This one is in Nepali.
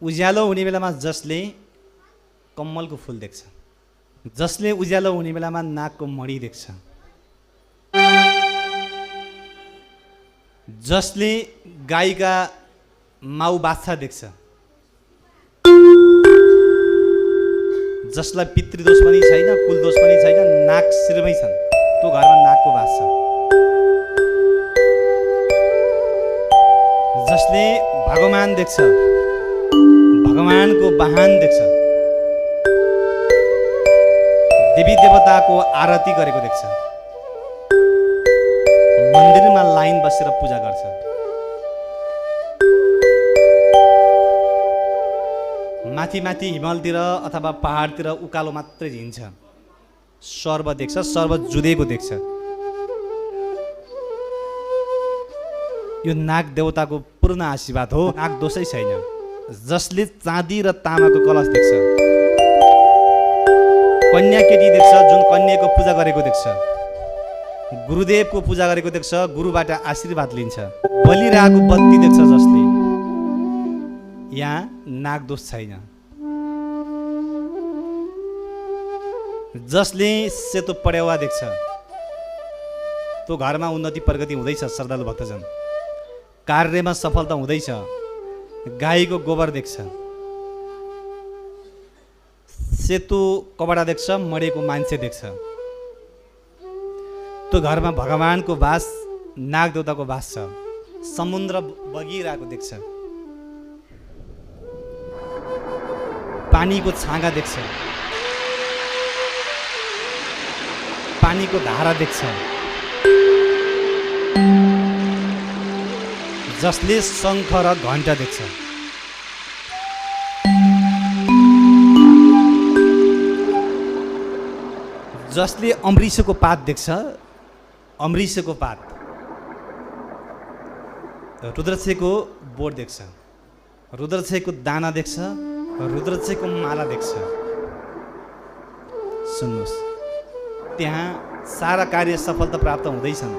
उज्यालो हुने बेलामा जसले कम्मलको फुल देख्छ, जसले उज्यालो हुने बेलामा नागको मणि देख्छ, जसले गाईका माउ बाछा देख्छ, जसलाई पितृदोष पनि छैन, कुलदोष पनि छैन, नाग शिरमै छन्, त्यो घरमा नागको बास छ। जसले भगवान देख्छ, भगवानको वाहन देख्छ, देवी देवताको आरती गरेको देख्छ, मन्दिरमा लाइन बसेर पूजा गर्छ, माथि माथि हिमालतिर अथवा पहाडतिर उकालो मात्रै हिँड्छ, सर्व देख्छ, सर्व जुधेको देख्छ, यो नाग देवताको पूर्ण आशीर्वाद हो। नाग दोषै छैन। जसले चाँदी र तामाको कलश देख्छ, कन्या केटी देख्छ, जुन कन्याको पूजा गरेको देख्छ, गुरुदेवको पूजा गरेको देख्छ, गुरुबाट आशीर्वाद लिन्छ, बलिरहेको बत्ती देख्छ, जसले यहाँ नाग दोष छैन। जसले सेतो पड्यावा देख्छ, त्यो घरमा उन्नति प्रगति हुँदैछ, श्रद्धालु भक्तजन, कार्यमा सफलता हुँदैछ। गाईको गोबर देख्छ, सेतो कपडा देख्छ, मरेको मान्छे देख्छ, त्यो घरमा भगवानको वास, नाग देवताको वास छ। समुद्र बगिरहेको देख्छ, पानीको छाँगा देख्छ, पानीको धारा देख्छ। जसले शङ्ख र घण्टा देख्छ, जसले अमृषको पात देख्छ, अमृषको पात, रुद्राक्षको बोट देख्छ, रुद्राक्षको दाना देख्छ, रुद्राक्षको माला देख्छ। सुन्नुहोस्, त्यहाँ सारा कार्य सफलता प्राप्त हुँदैछन्।